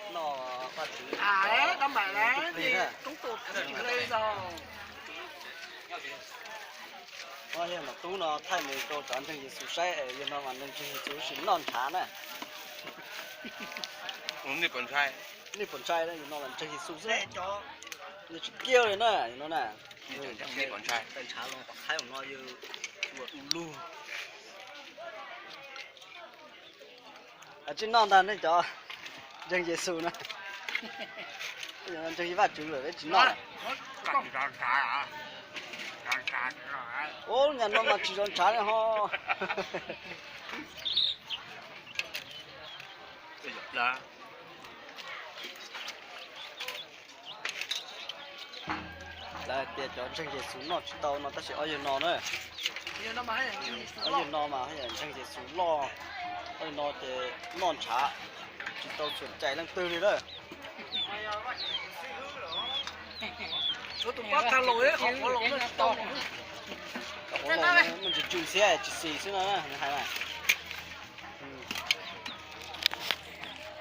Noj Vajtswv, plig na. Yog nom tub no thaij nws rau cov ntseeg Yexus saib es yog no mas ntseeg Yexus sim noj ntshav na. Nej puas ntshai, yog no mas ntseeg Yexus xwb. Yog tsis kiaj li na, yog no na. Ntshav los qhov qaib no yog ua du lug. Tsis noj ntag nej cov ntseeg Yexus na. Ntseeg Vajtswv lawm peb tsis noj. Ub, nyaj no mas tsis zov ntshav li ho. Lawv tias cov ntseeg Yexus noj tsis tau no tab sis ob yawg no na. Ob yawg no mas ntseeg Yexus loj, ob yawg no ces noj ntshav tsis tau txhuam cai leej twg li lawm. Muaj ntsis tsw ntxhiab tsis xis xwb no nws hais na.